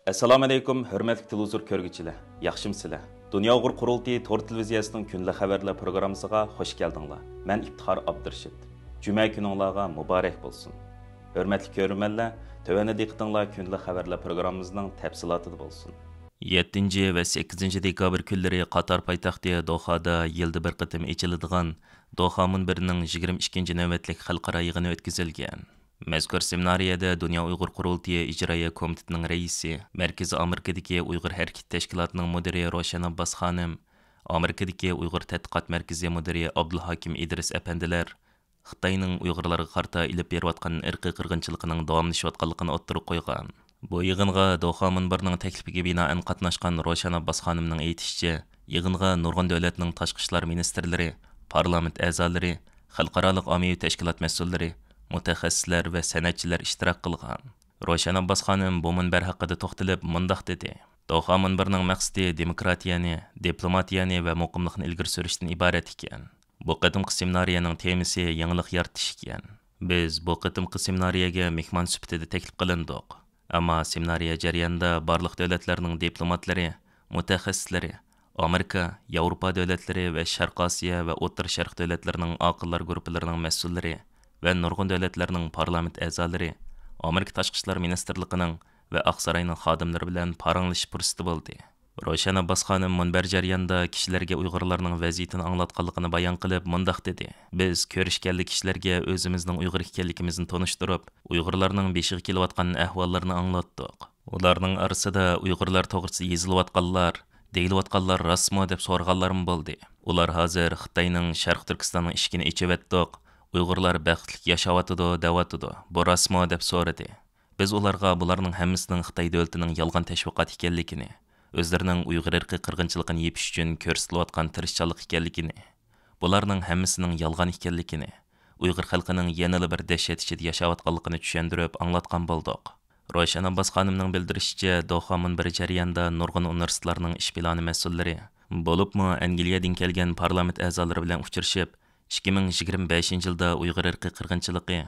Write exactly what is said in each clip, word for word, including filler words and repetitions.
ئەسسالامۇئەلەيكۇم، ھۆرمەتلىك تېلېۋىزور كۆرگۈچىلەر، ياخشىمۇسىلەر؟ دۇنيا ئۇيغۇر قۇرۇلتىيى تور تېلېۋىزىيەسىنىڭ كۈندىلىك خەۋەرلەر پروگراممىسىغا خوش كەلدىڭلار. مەن ئىپتىخار ئابدۇرېشىت. جۈمە كۈنۈڭلارغا مۇبارەك بولسۇن. ھۆرمەتلىك كۆرۈرمەنلەر، تۆۋەندە دىققىتىڭلار كۈندىلىك خەۋەرلەر پروگراممىمىزنىڭ تەپسىلاتىدا بولسۇن. يەتتىنچى ۋە سەككىزىنچى دېكابىر كۈنلىرى قاتار پايتەختى دوھادا يىلدا بىر قېتىم ئېچىلىدىغان دوھا مۇنبىرىنىڭ يىگىرمە ئىككىنچى نۆۋەتلىك خەلقئارا يىغىنى ئۆتكۈزۈلگەن. مەزكۇر سېمىنارىيەدە دۇنيا ئۇيغۇر قۇرۇلتىيى ئىجرائىيە كومىتېتىنىڭ رەئىسى، مەركىزىي ئامېرىكىدىكى ئۇيغۇر ھەرىكىتى تەشكىلاتىنىڭ مۇدىرى روشەن ئابباس خانىم، ئامېرىكىدىكى ئۇيغۇر تەتقىقات مەركىزى مۇدىرى ئابدۇلھاكىم ئىدرىس ئەپەندىلەر، خىتاينىڭ ئۇيغۇرلارغا قارىتا ئېلىپ بېرىۋاتقان ئىرقىي قىرغىنچىلىقىنىڭ داۋاملىشىۋاتقانلىقىنى ئوتتۇرىغا قويغان. بۇ يىغىنغا دوھا مۇنبىرىنىڭ تەكلىپىگە بىنائەن قاتناشقان روشەن ئابباس خانىمنىڭ ئېيتىشىچە، يىغىنغا نۇرغۇن دۆلەتنىڭ تاشقى ئىشلار مىنىستىرلىرى، پارلامېنت ئەزالىرى، خەلقئارالىق ئاممىۋى تەشكىلات مەسئۇللىرى، مۇتەخەسسىسلەر ۋە سەنئەتچىلەر ئىشتىراك قىلغان. روشەن ئابباس خانىم بۇ مۇنبەر ھەققىدە توختىلىپ مۇنداق دېدى: «دوھا مۇنبىرىنىڭ مەقسىتى دېموكراتىيەنى، دىپلوماتىيەنى ۋە مۇقىملىقنى ئىلگىرى سۈرۈشتىن ئىبارەت ئىكەن. بۇ قېتىمقى سېمىنارىيەنىڭ تېمىسى يېڭىلىق يارىتىش ئىكەن. بىز بۇ قېتىمقى سېمىنارىيەگە مېھمان سۈپىتىدە تەكلىپ قىلىندۇق. ئەمما سېمىنارىيە جەريانىدا بارلىق دۆلەتلەرنىڭ دىپلوماتلىرى، مۇتەخەسسىسلىرى، ئامېرىكا، ياۋروپا دۆلەتلىرى ۋە شەرقىي ئاسىيا ۋە ئوتتۇرا شەرق دۆلەتلىرىنىڭ ئاقىللار گۇرۇپپىلىرىنىڭ مەسئۇللىرى ۋە نۇرغۇن دۆلەتلەرنىڭ پارلامېنت ئەزالىرى، ئامېرىكا تاشقى ئىشلار مىنىستىرلىقىنىڭ ۋە ئاقساراينىڭ خادىملىرى بىلەن پاراڭلىشىش پۇرسىتى بولدى.» روشەن ئابباس خانىم مۇنبەر جەريانىدا كىشىلەرگە ئۇيغۇرلارنىڭ ۋەزىيىتىنى ئاڭلاتقانلىقىنى بايان قىلىپ مۇنداق دېدى: «بىز كۆرۈشكەنلىك كىشىلەرگە ئۆزىمىزنىڭ ئۇيغۇر ئىكەنلىكىمىزنى تونۇشتۇرۇپ، ئۇيغۇرلارنىڭ بېشىغا كېلىۋاتقان ئەھۋاللارنى ئاڭلاتتۇق. ئۇلارنىڭ ئارىسىدا ئۇيغۇرلار توغرىسىدا يېزىلىۋاتقانلار، دېيىلىۋاتقانلار راستمۇ دەپ سورىغانلارمۇ بولدى. ئۇلار ھازىر خىتاينىڭ شەرقىي تۈركىستاننىڭ ئىشىكىنى ئېچىۋەتتۇق، ئۇيغۇرلار بەختلىك ياشاۋاتىدۇ دەۋاتىدۇ. بۇ راستمۇ؟» دەپ سورىدى. بىز ئۇلارغا بۇلارنىڭ ھەممىسىنىڭ خىتاي دۆلىتىنىڭ يالغان تەشۋىقاتى ئىكەنلىكىنى، ئۆزلىرىنىڭ ئۇيغۇر ئىرقىي قىرغىنچىلىقىنى يېپىش ئۈچۈن كۆرسىتىلىۋاتقان تىرىشچانلىق ئىكەنلىكىنى، بۇلارنىڭ ھەممىسىنىڭ يالغان ئىكەنلىكىنى، ئۇيغۇر خەلقىنىڭ يەنىلا بىر دەھشەت ئىچىدە ياشاۋاتقانلىقىنى چۈشەندۈرۈپ ئاڭلاتقان بولدۇق. روشەن ئابباس خانىمنىڭ بىلدۈرۈشىچە، دوھا مۇنبىرى جەريانىدا نۇرغۇن ئۇنىۋېرسىتېتلارنىڭ ئىش پىلانى مەسئۇللىرى، بولۇپمۇ ئەنگلىيەدىن كەلگەن پارلامېنت ئەزالىرى بىلەن ئۇچرىشىپ، ئىككى مىڭ يىگىرمە بەشىنچى يىلدا ئۇيغۇر ئىرقىي قىرغىنچىلىقى،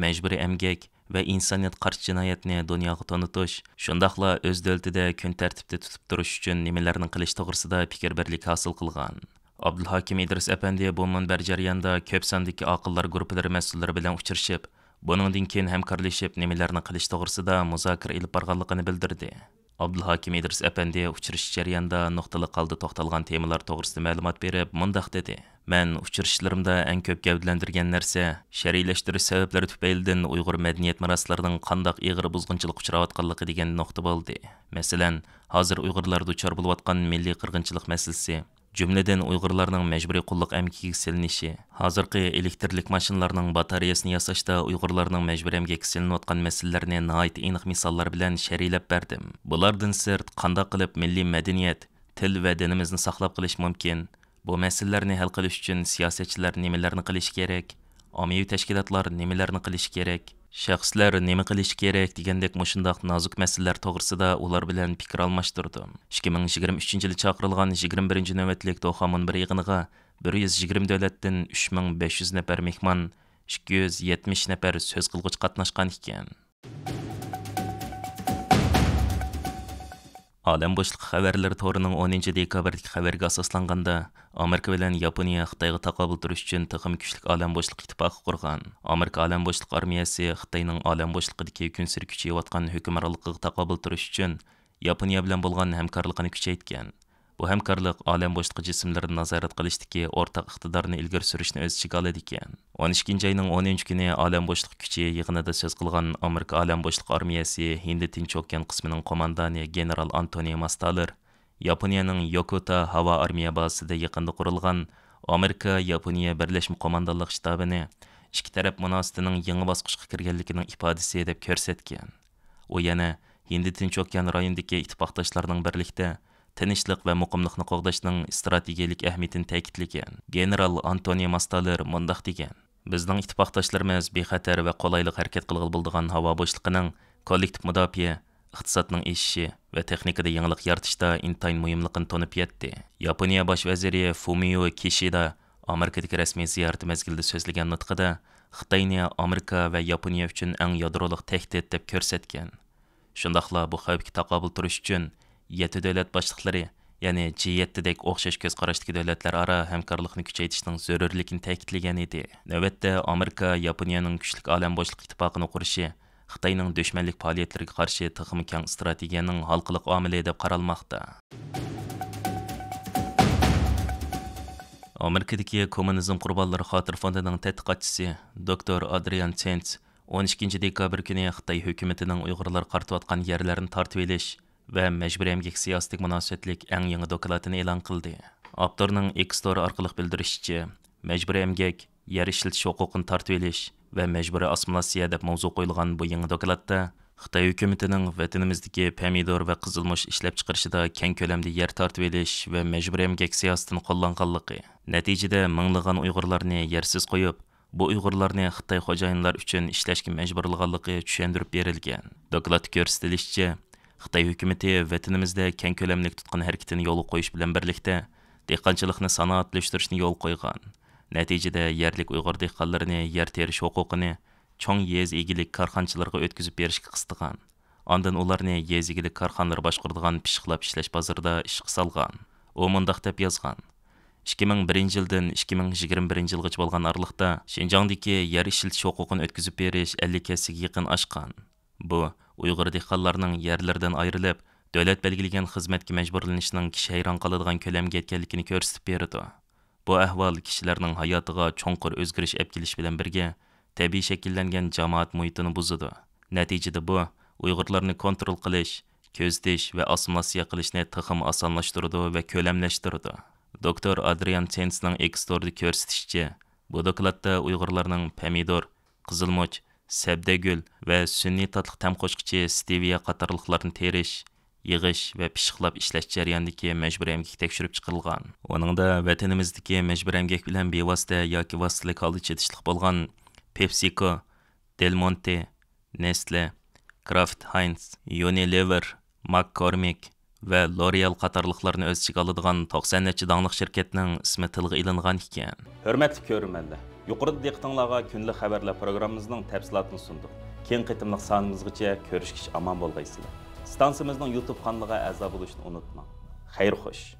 مەجبۇرىي ئەمگەك ۋە ئىنسانىيەتكە قارشى جىنايەتنى دۇنياغا تونۇتۇش، شۇنداقلا ئۆز دۆلىتىدە كۈن تەرتىپتە تۇتۇپ تۇرۇش ئۈچۈن نېمىلەرنى قىلىش توغرىسىدا پىكىر بىرلىكى ھاسىل قىلغان. ئابدۇلھاكىم ئىدرىس ئەپەندى بۇ مۇنبەر جەريانىدا كۆپ ساندىكى ئاقىللار گۇرۇپپىلىرى مەسئۇللىرى بىلەن ئۇچرىشىپ، بۇنىڭدىن كېيىن ھەمكارلىشىپ نېمىلەرنى قىلىش توغرىسىدا مۇزاكىرە ئېلىپ بارغانلىقىنى بىلدۈردى. ئابدۇلھاكىم ئىدرىس ئەپەندى ئۇچرىشىش جەريانىدا نۇقتىلىق ھالدا توختالغان تېمىلار توغرىسىدا مەلۇمات بېرىپ مۇنداق دېدى: «مەن ئۇچرىشىشلىرىمدا ئەڭ كۆپ گەۋدىلەندۈرگەن نەرسە شەرئىيلەشتۈرۈش سەۋەبلىرى تۈپەيلىدىن ئۇيغۇر مەدەنىيەت مىراسلىرىنىڭ قانداق ئېغىر بۇزغۇنچىلىققا ئۇچراۋاتقانلىقى دېگەن نۇقتا بولدى. مەسىلەن، ھازىر ئۇيغۇرلار دۇچار بولۇۋاتقان مىللىي قىرغىنچىلىق مەسىلىسى، جۈملىدىن ئۇيغۇرلارنىڭ مەجبۇرىي قۇللۇق ئەمگىكىگە سېلىنىشى، ھازىرقى ئېلېكتىرلىك ماشىنىلارنىڭ باتارېيەسىنى ياساشتا ئۇيغۇرلارنىڭ مەجبۇرىي ئەمگەككە سېلىنىۋاتقان مەسىلىلەرنى ناھايىتى ئېنىق مىساللار بىلەن شەرھلەپ بەردىم. بۇلاردىن سىرت، قانداق قىلىپ مىللىي مەدەنىيەت، تىل ۋە دىنىمىزنى ساقلاپ قېلىش مۇمكىن؟ بۇ مەسىلىلەرنى ھەل قىلىش ئۈچۈن سىياسەتچىلەر نېمىلەرنى قىلىشى كېرەك؟ ئاممىۋى تەشكىلاتلار نېمىلەرنى قىلىشى كېرەك؟ شەخسلەر نېمە قىلىشى كېرەك؟» دېگەندەك مۇشۇنداق نازۇك مەسىلىلەر توغرىسىدا ئۇلار بىلەن پىكىر ئالماشتۇردۇم. ئىككى مىڭ يىگىرمە ئۈچىنچى يىلى چاقىرىلغان يىگىرمە بىرىنچى نۆۋەتلىك دوخا مۇنبىرى يىغىنىغا بىر يۈز يىگىرمە دۆلەتتىن ئۈچ مىڭ بەش يۈز نەپەر مېھمان، ئىككى يۈز يەتمىش نەپەر سۆز قىلغۇچى قاتناشقان ئىكەن. ئالەم بوشلۇقى خەۋەرلىرى تورىنىڭ ئونىنچى دېكابىردىكى خەۋىرىگە ئاساسلانغاندا، ئامېرىكا بىلەن ياپونىيە خىتايغا تاقابىل تۇرۇش ئۈچۈن تېخىمۇ كۈچلۈك ئالەم بوشلۇق ئىتتىپاقى قۇرغان. ئامېرىكا ئالەم بوشلۇق ئارمىيەسى خىتاينىڭ ئالەم بوشلۇقىدىكى كۈنسېرى كۈچىيىۋاتقان ھۆكۈمرانلىقىغا تاقابىل تۇرۇش ئۈچۈن ياپونىيە بىلەن بولغان ھەمكارلىقىنى كۈچەيتكەن. بۇ ھەمكارلىق ئالەم بوشلۇقى جىسىملىرىنى نازارەت قىلىشتىكى ئورتاق ئىقتىدارنى ئىلگىرى سۈرۈشنى ئۆز ئىچىگە ئالىدىكەن. ئون ئىككىنچى ئاينىڭ ئونىنچى كۈنى ئالەم بوشلۇق كۈچى يىغىنىدا سۆز قىلغان ئامېرىكا ئالەم بوشلۇق ئارمىيەسى ھىندى تىنچ ئوكيان قىسمىنىڭ قوماندانى گېنېرال ئانتونى ماستالېر ياپونىيەنىڭ يوكوتا ھاۋا ئارمىيە بازىسىدا يېقىندا قۇرۇلغان ئامېرىكا ياپونىيە بىرلەشمە قوماندانلىق شتابىنى ئىككى تەرەپ مۇناسىۋىتىنىڭ يېڭى باسقۇچقا كىرگەنلىكىنىڭ ئىپادىسى دەپ كۆرسەتكەن. ئۇ يەنە ھىندى تىنچ ئوكيان رايونىدىكى ئىتتىپاقداشلارنىڭ بىرلىكتە تىنچلىق ۋە مۇقىملىقنى قوغداشنىڭ ئىستراتېگىيەلىك ئەھمىيىتىنى تەكىتلىگەن. گېنېرال ئانتونى ماستالېر مۇنداق دېگەن: «بىزنىڭ ئىتتىپاقداشلىرىمىز بىخەتەر ۋە قولايلىق ھەرىكەت قىلغىلى بولىدىغان ھاۋا بوشلۇقىنىڭ كوللېكتىپ مۇداپىئە، ئىقتىسادنىڭ ئېشىشى ۋە تېخنىكىدا يېڭىلىق يارىتىشتا ئىنتايىن مۇھىملىقىنى تونۇپ يەتتى.» ياپونىيە باش ۋەزىرى فۇمىيو كىشىدا ئامېرىكىدىكى رەسمىي زىيارىتى مەزگىلىدە سۆزلىگەن نۇتقىدا خىتاينى ئامېرىكا ۋە ياپونىيە ئۈچۈن ئەڭ يادرولۇق تەھدىت دەپ كۆرسەتكەن. شۇنداقلا بۇ خەۋپكە تاقابىل تۇرۇش ئۈچۈن يەتتە دۆلەت باشلىقلىرى، يەنى جى يەتتىدەك ئوخشاش كۆز قاراشتىكى دۆلەتلەر ئارا ھەمكارلىقنى كۈچەيتىشنىڭ زۆرۈرلۈكىنى تەكىتلىگەن ئىدى. نۆۋەتتە ئامېرىكا ياپونىيەنىڭ كۈچلۈك ئالەم بوشلۇق ئىتتىپاقىنى قۇرۇشى خىتاينىڭ دۆشمەنلىك پائالىيەتلىرىگە قارشى تېخىمۇ كەڭ ئىستراتېگىيەنىڭ ھالقىلىق ئامىلى دەپ قارالماقتا. ئامېرىكىدىكى كوممۇنىزم قۇربانلىرى خاتىرە فوندىنىڭ تەتقىقاتچىسى دوكتور ئادرىيان تېنتس ئون ئىككىنچى دېكابىر كۈنى خىتاي ھۆكۈمىتىنىڭ ئۇيغۇرلارغا قارىتىۋاتقان يەرلەرنى تارتىۋېلىش ۋە مەجبۇرىي ئەمگەك سىياسىتىگە مۇناسىۋەتلىك ئەڭ يېڭى دوكلاتىنى ئېلان قىلدى. ئاپتورنىڭ ئېكس تورى ئارقىلىق بىلدۈرۈشىچە، مەجبۇرىي ئەمگەك، يەر ئىشلىتىش ھوقۇقىنى تارتىۋېلىش ۋە مەجبۇرىي ئاسسىمىلياتسىيە دەپ ماۋزۇ قويۇلغان بۇ يېڭى دوكلاتتا خىتاي ھۆكۈمىتىنىڭ ۋەتىنىمىزدىكى پەمىدۇر ۋە قىزىلمۇچ ئىشلەپچىقىرىشىدا كەڭ كۆلەمدە يەر تارتىۋېلىش ۋە مەجبۇرىي ئەمگەك سىياسىتىنى قوللانغانلىقى، نەتىجىدە مىڭلىغان ئۇيغۇرلارنى يەرسىز قويۇپ، بۇ ئۇيغۇرلارنى خىتاي خوجايىنلار ئۈچۈن ئىشلەشكە مەجبۇرلىغانلىقى چۈشەندۈرۈپ بېرىلگەن. دوكلاتتا كۆرسىتىلىشىچە، خىتاي ھۆكۈمىتى ۋەتىنىمىزدە كەڭ كۆلەملىك تۇتقۇن ھەرىكىتىنى يولغا قويۇش بىلەن بىرلىكتە، دېھقانچىلىقنى سانائەتلەشتۈرۈشنى يولغا قويغان. نەتىجىدە، يەرلىك ئۇيغۇر دېھقانلىرىنى يەر تېرىش ھوقۇقىنى چوڭ يېزا ئىگىلىك كارخانىچىلىرىغا ئۆتكۈزۈپ بېرىشكە قىستىغان. ئاندىن ئۇلارنى يېزا ئىگىلىك كارخانىلىرى باشقۇرىدىغان پىششىقلاپ ئىشلەش بازىرىدا ئىشقا سالغان. ئۇ مۇنداق دەپ يازغان: «ئىككى مىڭ بىرىنچى يىلدىن ئىككى مىڭ يىگىرمە بىرىنچى يىلغىچە بولغان ئارىلىقتا شىنجاڭدىكى يەر ئىشلىتىش ھوقۇقىنى ئۆتكۈزۈپ بېرىش ئەللىك ھەسسىگە يېقىن ئاشقان. بۇ، ئۇيغۇر دېھقانلارنىڭ يەرلىرىدىن ئايرىلىپ، دۆلەت بەلگىلىگەن خىزمەتكە مەجبۇرلىنىشىنىڭ كىشى ھەيران قالىدىغان كۆلەمگە يەتكەنلىكىنى كۆرسىتىپ بېرىدۇ. بۇ ئەھۋال كىشىلەرنىڭ ھاياتىغا چوڭقۇر ئۆزگىرىش ئەپ كېلىش بىلەن بىرگە، تەبىئىي شەكىللەنگەن جامائەت مۇھىتىنى بۇزىدۇ. نەتىجىدە بۇ، ئۇيغۇرلارنى كونترول قىلىش، كۆزىتىش ۋە ئاسسىمىلياتسىيە قىلىشنى تېخىمۇ ئاسانلاشتۇرىدۇ ۋە كۆلەملەشتۈرىدۇ.» دوكتور ئادرىيان تېنسنىڭ ئېكس تورىدا كۆرسىتىشىچە، بۇ دوكلاتتا ئۇيغۇرلارنىڭ پەمىدۇر، قىزىلمۇچ، سەبدەگۈل ۋە سۈنئىي تاتلىق تەم قوشقۇچى ستېۋىيە قاتارلىقلارنى تېرىش، يىغىش ۋە پىششىقلاپ ئىشلەش جەريانىدىكى مەجبۇرىي ئەمگەك تەكشۈرۈپ چىقىلغان. ئۇنىڭدا ۋەتىنىمىزدىكى مەجبۇرىي ئەمگەك بىلەن بىۋاسىتە ياكى ۋاسىتىلىك ھالدا چېتىشلىق بولغان پېپسىكو، دېل مونتې، نېستلې، كرافت ھاينز، يۇنىلېۋېر، ماككورمىك ۋە لورېئال قاتارلىقلارنى ئۆز ئىچىگە ئالىدىغان توقسان نەچچە داڭلىق شىركەتنىڭ ئىسمى تىلغا ئېلىنغان ئىكەن. ھۆرمەتلىك كۆرۈرمەنلەر، يۇقىرىدا دىققىتىڭلارغا كۈندىلىك خەۋەرلەر پروگراممىمىزنىڭ تەپسىلاتىنى سۇندۇق. كېيىنكى قېتىملىق سانىمىزغىچە كۆرۈشكىچە ئامان بولغايسىلەر. ئىستانسىمىزنىڭ يۇتۇب قانىلىغا ئەزا بولۇشنى ئۇنتۇماڭ. خەير خوش.